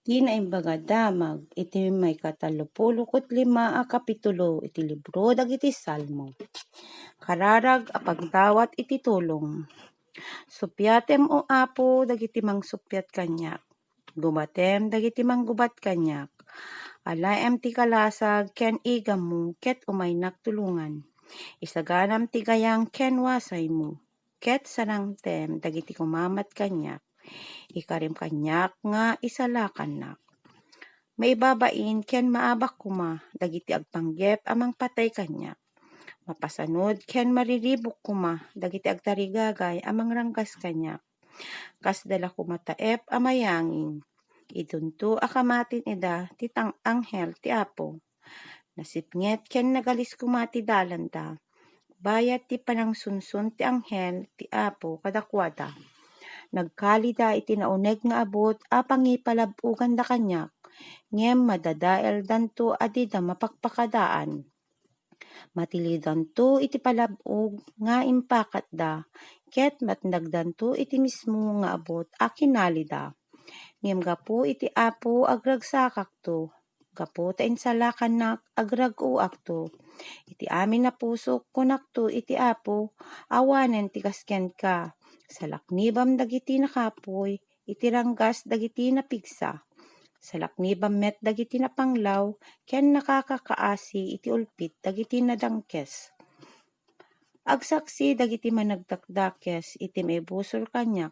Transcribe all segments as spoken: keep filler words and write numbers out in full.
Ti Naimbag a Damag iti maikatalopulo ket lima a kapitulo iti libro dagiti Salmo. Kararag a pagdawat iti tulong. Suppiatem, O Apo, dagiti mangsuppiat kaniak. Gubatem dagiti manggubat kaniak. Alaem ti kalasag ken igammo ket umaynak tulongan. Isaganam ti gayam ken wasaymo, ket sarangtem dagiti kumamat kaniak. Ikarim kaniak nga isalakannak. Maibabain ken maabak koma dagiti agpanggep a mangpatay kaniak. Mapasanud ken mariribuk koma dagiti agtarigagay a mangranggas kaniak. Kasda la koma taep a mayangin. Idunto a kamatin ida ti tang-, anghel ti Apo. Nasipnget ken nagalis koma ti dalanda. Bayat ti panangsunsun ti anghel ti Apo kadakuada. Nagkalida iti nauneg nga abut a pangipalab-oganda kaniak, ngem madadaeldanto a dida mapakpakadaan. Matilidanto iti palab-og nga impakatda, ket matnagdanto iti mismo nga abut a kinalida. Ngem gapu iti Apo agragsakakto, gapu ta insalakannak agrag-oakto. Iti amin a pusok kunakto iti Apo, awanen ti kas kenka. Salaknibam dagiti nakapuy iti ranggas dagiti napigsa. Salaknibam met dagiti napanglaw ken nakakakaasi iti ulpit dagiti nadangkes. Agsaksi dagiti managdakdakes iti maibusor kaniak,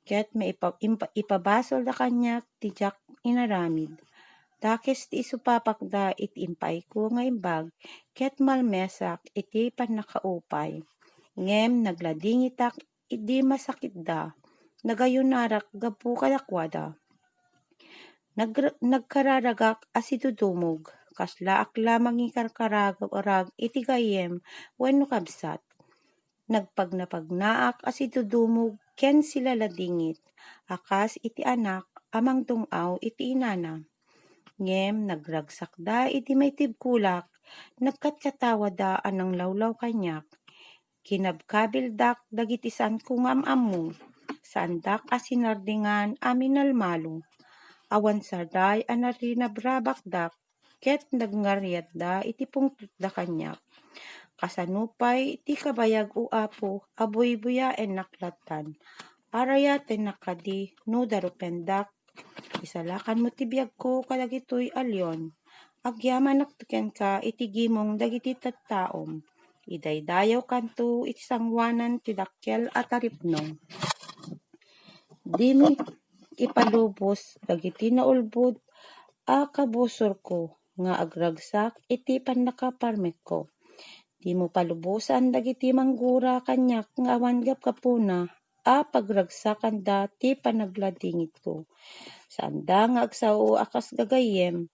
ket maipa-, impa-, ipabasolda kaniak ti diak inaramid. Dakes ti isupapakda iti impaayko nga imbag, ket malmesak iti pannakaupay. Ngem nagladingitak idi masakitda, nagayunarak gapu kadakuada. Nagr-, nagkararagak a sidudumog, kaslaak la mangikarkararag iti gayyem wenno kabsat. Nagpagnapagnaak a sidudumog ken silaladingit, a kas iti anak a mangdung-aw iti inana. Ngem nagragsakda idi maitibkolak, nagkatkatawada a nanglawlaw kaniak. Kinabkabildak dagiti saanko nga am-ammo. Saandak a sinardingan a minalmalo. Awan sarday a narinabrabakdak, ket nagngariatda iti pungtotda kaniak. Kasano pay ti kabayag, O Apo, a buybuyaennak lattan? Arayatennak kadi no darupendak? Isalakanmo ti biagko kadagitoy a leon. Agyamanak kenka iti gimong dagiti tattaom. Idaydayawkanto iti sangoanan ti dakkel a taripno. Dimo ipalubos dagiti naulbod a kabusorko nga agragsak iti pannakaparmekko. Dimo palubosan dagiti manggura kaniak nga awan gapgapuna a pagragsakanda ti panagladingitko. Saanda nga agsao a kas gagayyem.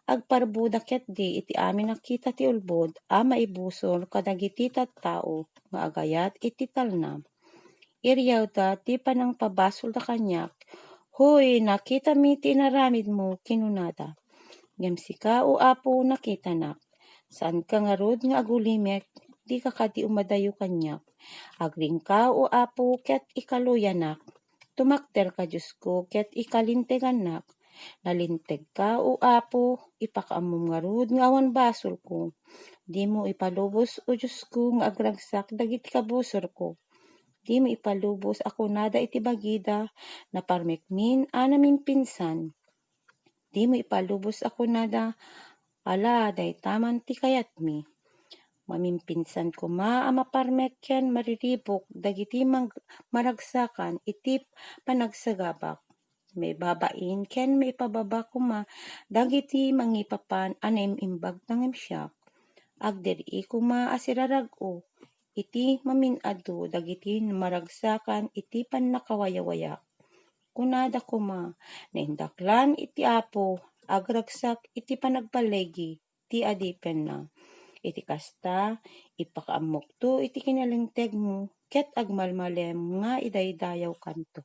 Agparbuda ketdi iti amin a kita ti ulbod a maibusor kadagiti tattao nga agayat iti talna. Iriawda ti panangpabasolda kaniak. Huy, nakitami ti inaramidmo, kinunada. Ngem sika, O Apo, nakitanak. Saanka ngarud nga agulimek, dika kadi umadayo kaniak. Agriingka, O Apo, ket ikaluyanak. Tumakderka, Diosko, ket ikalintegannak. Nalintegka, O Apo, ipakaammom ngarud nga awan basolko. Dimo ipalubos, O Diosko, nga agragsak dagiti kabusorko. Dimo ipalubos a kunada iti bagida, naparmekmin a namimpinsan. Dimo ipalubos a kunada, ala, dayta man ti kayatmi. Mamimpinsan koma a maparmek ken mariribuk dagiti mag-, maragsakan iti panagsagabak. Maibabain ken maipababa koma dagiti mangipapan a naim-imbag ngem siak. Agdiri koma a sirarag-o iti mamin-adu dagiti maragsakan iti pannakawayawayak. Kunada koma, naindaklan iti Apo, agragsak iti panagballigi ti adipenna. Iti kasta, ipakaammokto iti kinalintegmo, ket agmalmalem nga idaydayawkanto.